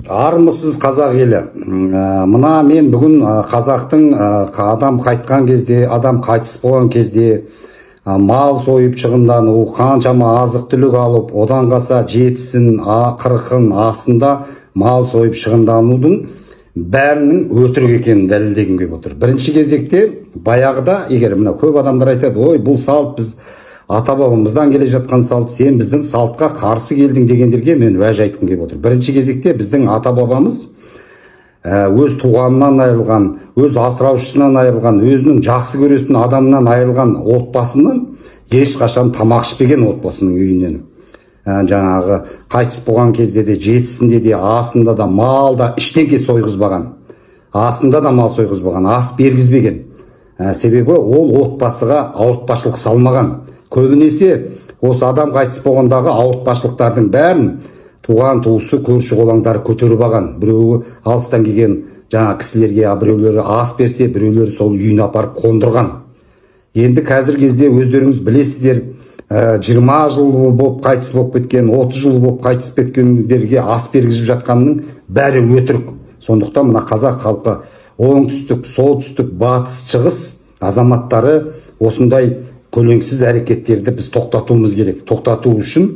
Армысыз, қазақ елі! Мына мен бүгін қазақтың адам қайтқан кезде, адам қайтыс болған кезде мал сойып шығындану, қаншама азық түлік алып, одан қалса жетісін, 40-ын, астында мал сойып шығынданудың бәрінің өтірік екенін дәлелдегім келіп отыр. Бірінші кезекте, баяғыда, егер мына көп адамдар айтады: «Ой, бұл салт біз ата бабамыздан келе жатқан салт, сен біздің салтқа қарсы келдің», — дегендерге мен уәж айтқым келіп отыр. Бірінші кезекте, біздің ата бабамыз өз туғанынан айырылған, өз асыраушысынан айырылған, өзінің жақсы көретін адамынан айырылған отбасынан ешқашан тамақ ішпеген. Отбасының үйінен жаңағы қайтыс болған кезде де, жетісінде де, асында да, мал да, ештеңке сойғызбаған, асында да мал сойғызбаған, ас бергізбеген. Себебі ол отбасыға ауыртпашылық салмаған. Көбінесе осы адам қайтыс болғандағы ауыртпашылықтардың бәрін туған туысы, көрші қолаңдары көтеріп алған. Біреуі алыстан келген жаңа кісілерге, біреулері ас берсе, біреулері сол үйіне апарып қондырған. Енді қазір кезде өздеріңіз білесіздер, 20 жыл болып қайтыс болып кеткен, 30 жыл болып қайтыс кеткендерге ас бергізіп жатқанның бәрі өтірік. Сондықтан мына қазақ халқы, оңтүстік, солтүстік, батыс, шығыс азаматтары, осындай көлеңсіз әрекеттерді біз тоқтатуымыз керек. Тоқтату үшін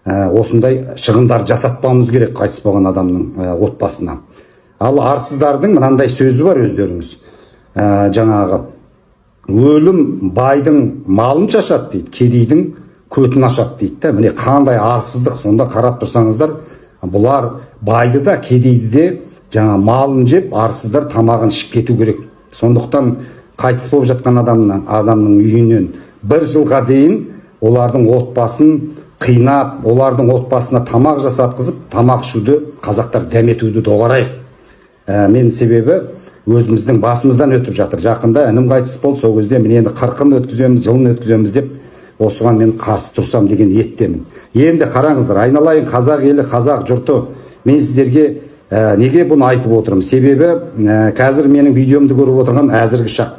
осындай шығындар жасатпауымыз керек қайтыс болған адамның отбасына. Ал арсыздардың мынандай сөзі бар, өздеріңіз, жаңағы «өлім байдың малын шашады», — дейді, «кедейдің көтін ашады», — дейді да. Міне, қандай арсыздық! Сонда қарап тұрсаңыздар, бұлар байды да, кедейді де жаңа малын жеп, арсыздар тамағын ішіп кету керек. Сондықтан қайтыс болып жатқан адамның үйінен бір жылға дейін олардың отбасын қинап, олардың отбасына тамақ жасатқызып, тамақ ішуді қазақтар дәметуді доғарайық. Мен себебі өзіміздің басымыздан өтіп жатыр. Жақында інім қайтыс болды. Сол кезде міне, енді 40-ын өткіземіз, жылын өткіземіз деп, осыған мен қарсы тұрсам деген ниеттемін. Енді қараңыздар, айналайын қазақ елі, қазақ жұрты, мен сіздерге неге бұны айтып отырмын? Себебі қазір менің видеомды көріп отырған әзіргі шақ,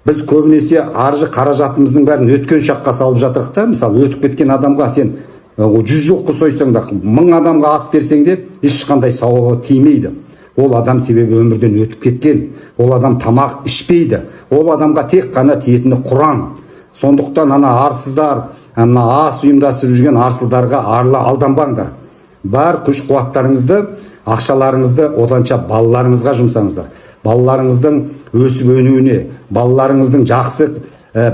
біз көбінесе аржы қаражатымыздың бәрін өткен шаққа салып жатырық та. Мысалы, өтіп кеткен адамға сен 100 жылқы сойсаң да, 1000 адамға ас берсең де, ешқандай сауабы тимейді. Ол адам себебі өмірден өтіп кеткен, ол адам тамақ ішпейді, ол адамға тек қана тиетіні құран. Сондықтан ана арсыздар, мына ас ұйымдастырып жүрген арсыздарға арла алданбаңдар. Бар күш қуаттарыңызды, ақшаларыңызды оданша балаларыңызға жұмсаңыздар. Балаларыңыздың өсіп өнуіне, балаларыңыздың жақсы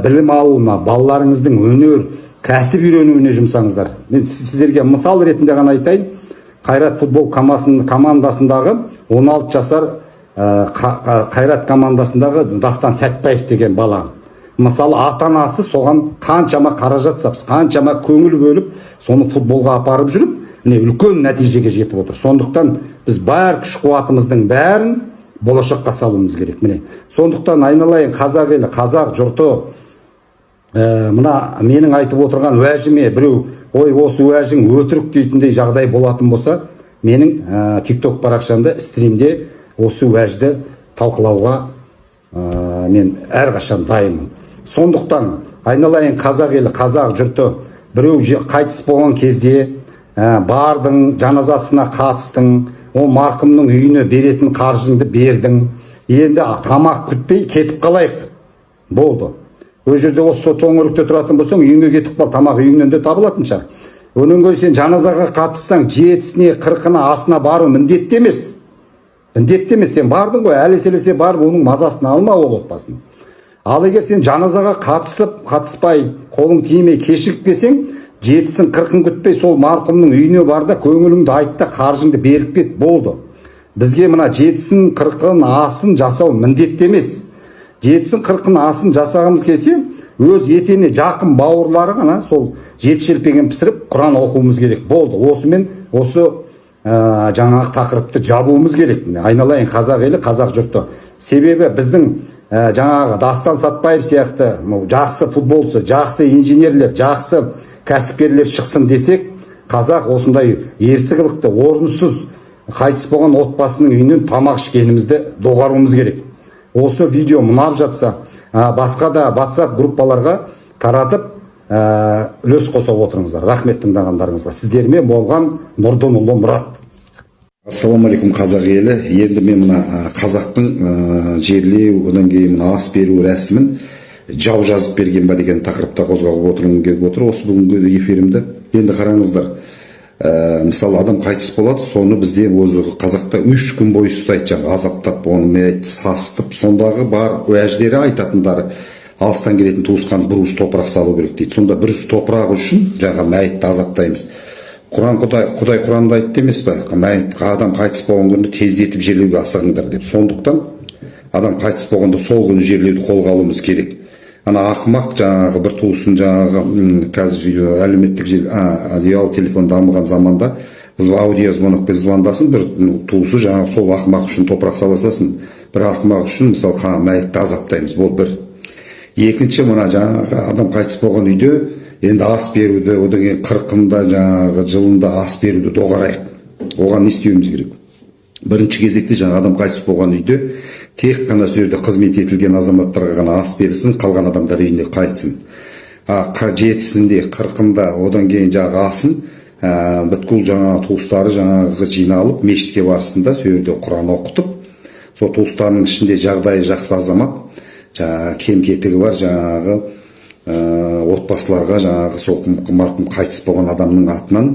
білім алуына, балаларыңыздың өнер, кәсіп үйренуіне жұмсаңыздар. Мен сіздерге мысал ретінде ғана айтайын: Қайрат футбол командасындағы 16 жасар, Қайрат командасындағы Дастан Сәтбаев деген бала, мысалы, ата анасы соған қаншама қаражат сапсы, қаншама көңіл бөліп, соны футболға апарып жүріп, міне, үлкен нәтижеге жетіп отыр. Сондықтан біз бар күш қуатымыздың бәрін болашаққа салуымыз керек. Міне, сондықтан, айналайын қазақ елі, қазақ жұрты, мына менің айтып отырған уәжіме біреу «Ой, осы уәжің өтірік» дейтіндей жағдай болатын болса, менің ТикТок парақшамда, стримде осы уәжді талқылауға мен әрқашан дайынмын. Сондықтан, айналайын қазақ елі, қазақ жұрты, біреу қайтыс болған кезде бардың, жаназасына қатыстың, ол марқұмның үйіне беретін қаржыңды бердің. Енді тамақ күтпей кетіп қалайық, болды. Ол жерде осы төңіректе тұратын болсаң, үйіңе кетіп қал, тамақ үйіңнен де табылатын шығар. Одан гөрі сен жаназаға қатыссаң, жетісіне, 40-ына, асына бару міндетті емес, міндетті емес. Сен бардың ғой, әлесе барып оның мазасын алма ол отбасының. Ал егер сен жаназаға қатысып, қатыспай, қолың тимей, кешігіп келсең, жетісін, 40-ын күтпей, сол марқұмның үйіне бар да, көңіліңді айт та, қаржыңды беріп кет, болды. Бізге мына жетісін, 40-ын, асын жасау міндетті емес. Жетісін, 40-ын, асын жасағымыз келсе, өз етене жақын бауырлары ғана сол жеті шелпегін пісіріп, құран оқуымыз керек, болды. Осымен осы жаңағы тақырыпты жабуымыз керек. Міне, айналайын қазақ елі, қазақ жұрты, себебі біздің жаңағы Дастан Сатпаев сияқты мынау жақсы футболшы, жақсы инженерлер, жақсы кәсіпкерлер шықсын десек, қазақ осындай ерсі қылықты, орынсыз қайтыс болған отбасының үйінен тамақ ішкенімізді доғаруымыз керек. Осы видео ұнап жатса, басқа да WhatsApp группаларға таратып, үлес қоса отырыңыздар. Рахмет тыңдағандарыңызға. Сіздермен болған Нұрдынұлы Мұрат. Ассалаумағалейкум, қазақ елі! Енді мен мына қазақтың жерлеу, одан кейін мына ас беру рәсімін жау жазып берген ба деген тақырыпта қозғап отырғым келіп отыр осы бүгінгі эфирімді. Енді қараңыздар, мысалы, адам қайтыс болады, соны бізде өзі қазақта 3 күн бойы ұстайды, жаңағы азаптап, оны мәйітті сасытып. Сондағы бар уәждері, айтатындары: алыстан келетін туысқан бір уыс топырақ салу керек дейді. Сонда бір уыс топырақ үшін жаңағы мәйітті азаптаймыз. Құран, Құдай Құранда айтты емес пе, мәйіт, адам қайтыс болған күні тездетіп жерлеуге асығыңдар деп. Сондықтан адам қайтыс болғанда сол күні жерлеуді қолға алуымыз керек. Ана ақымақ жаңағы бір туысын жаңағы қазір әлеуметтік желі, ұялы телефон дамыған заманда аудиозвонокпен звондасын бір туысы, жаңағы сол ақымақ үшін топырақ сала салсын. Бір ақымақ үшін, мысалы, мәйітті азаптаймыз. Бұл бір. Екінші, мына жаңағы адам қайтыс болған үйде енді ас беруді, одан кейін 40-ында, жаңағы жылында ас беруді доғарайық. Оған не істеуіміз керек? Бірінші кезекте жаңа адам қайтыс болған үйде тек қана сол жерде қызмет етілген азаматтарға ғана ас берілсін, қалған адамдар үйіне қайтсын. А жетісінде, 40-ында, одан кейін жаңағы асын бүткіл жаңағы туыстары жаңағы жиналып, мешітке барсын да, сол жерде құран оқытып, сол туыстарының ішінде жағдайы жақсы азамат, жаңағы кем кетігі бар жаңағы отбасыларға жаңағы сол марқұм қайтыс болған адамның атынан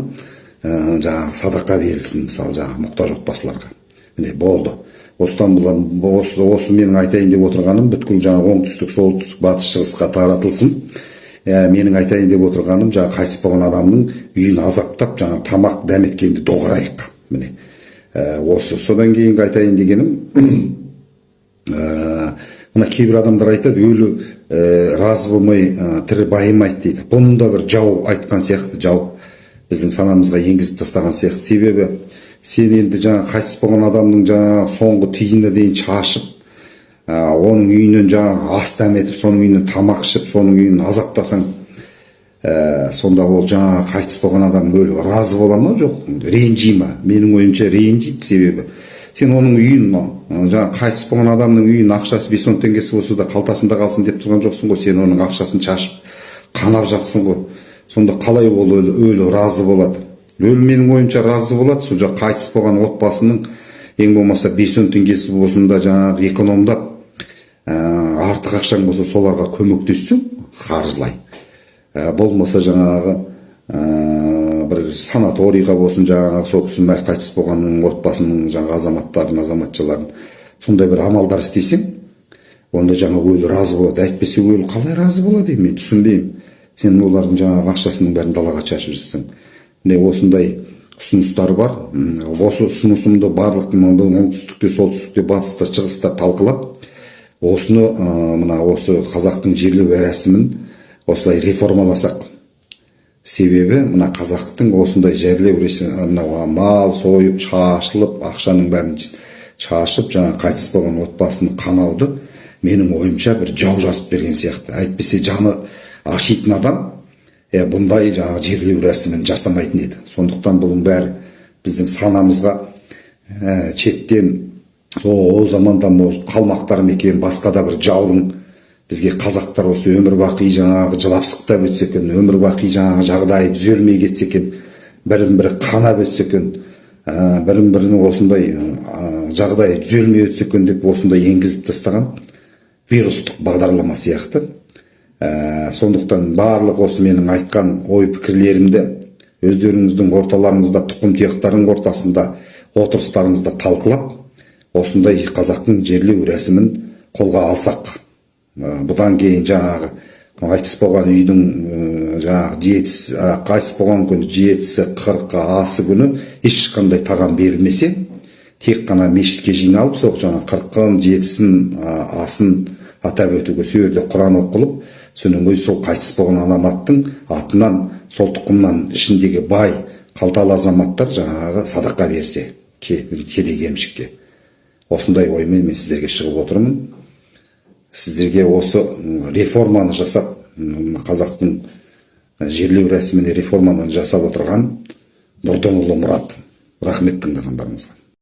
жаңағы садақа берілсін, мысалы, жаңағы мұқтаж отбасыларға. Міне, болды. Осыдан бұлар, осы менің айтайын деп отырғаным бүткіл жаңағы оңтүстік, солтүстік, батыс, шығысқа таратылсын. Менің айтайын деп отырғаным, жаңағы қайтыс болған адамның үйін азаптап, жаңағы тамақ дәметкенді доғарайық. Міне, осы. Содан кейінгі айтайын дегенім, мына кейбір адамдар айтады: өлі разы болмай, тірі байымайды дейді. Бұны да бір жау айтқан сияқты, жау біздің санамызға енгізіп тастаған сияқты. Себебі сен енді жаңа қайтыс болған адамның жаңағы соңғы тиынына дейін шашып, оның үйінен жаңағы ас дәметіп, соның үйінен тамақ ішіп, соның үйін азаптасаң, сонда ол жаңағы қайтыс болған адам өлі разы бола ма, жоқ ренжи ма? Менің ойымша, ренжиді. Себебі сен оның үйін, жаңағы қайтыс болған адамның үйін, ақшасы 5-10 теңгесі болса да қалтасында қалсын деп тұрған жоқсың ғой, сен оның ақшасын шашып, қанап жатсың ғой. Сонда қалай ол өлі разы болады? Өлі, менің ойымша, разы болады. Сол жаңағы қайтыс болған отбасының ең болмаса 5-10 теңгесі болсын да, жаңағы экономдап, артық ақшаң болса, соларға көмектессең қаржылай, болмаса жаңағы бір санаторийға болсын, жаңағы сол кісінің, қайтыс болғанның отбасының жаңағы азаматтарын, азаматшаларын сондай бір амалдар істесең, онда жаңа өлі разы болады. Әйтпесе өлі қалай разы болады енді, мен түсінбеймін. Сен олардың жаңағы ақшасының бәрін далаға шашып жатсаң. Міне, осындай ұсыныстар бар. Осы ұсынысымды барлық оңтүстікте, солтүстікте, батыста, шығыста талқылап, осыны мына осы қазақтың жерлеу рәсімін осылай реформаласақ. Себебі мына қазақтың осындай жерлеу рәсімі, мынау мал сойып, шашылып, ақшаның бәрін шашып, жаңа қайтыс болған отбасын қанауды, менің ойымша, бір жау жазып берген сияқты. Әйтпесе жаны ашитын адам бұндай жаңағы жерлеу рәсімін жасамайтын еді. Сондықтан бұның бәрі біздің санамызға шеттен, сол о заманда, может, қалмақтар ма екен, басқа да бір жаудың бізге қазақтар осы өмір бақи жаңағы жылап сықтап өтсе екен, өмір бақи жаңағы жағдайы түзелмей кетсе екен, бірін бірі қанап өтсе екен, бірін бірінің осындай жағдайы түзелмей өтсе екен деп осындай енгізіп тастаған вирустық бағдарлама сияқты. Сондықтан барлық осы менің айтқан ой пікірлерімді өздеріңіздің орталарыңызда, тұқым тұяқтарың ортасында, отырыстарыңызда талқылап, осындай қазақтың жерлеу рәсімін қолға алсақ. Бұдан кейін жаңағы қайтыс болған үйдің жаңағы жетісі, қайтыс болған күні жетісі, 40-ы, асы күні ешқандай тағам берілмесе, тек қана мешітке жиналып, сол жаңағы 40-ын, жетісін, асын атап өтуге, сол жерде құран оқылып, содан кейін сол қайтыс болған азаматтың атынан сол тұқымнан ішіндегі бай, қалталы азаматтар жаңағы садақа берсе кедей кемшікке. Осындай оймен мен сіздерге шығып отырмын. Сіздерге осы реформаны жасап, қазақтың жерлеу рәсіміне реформаны жасап отырған Нұрдынұлы Мұрат. Рахмет тыңдағандарыңызға.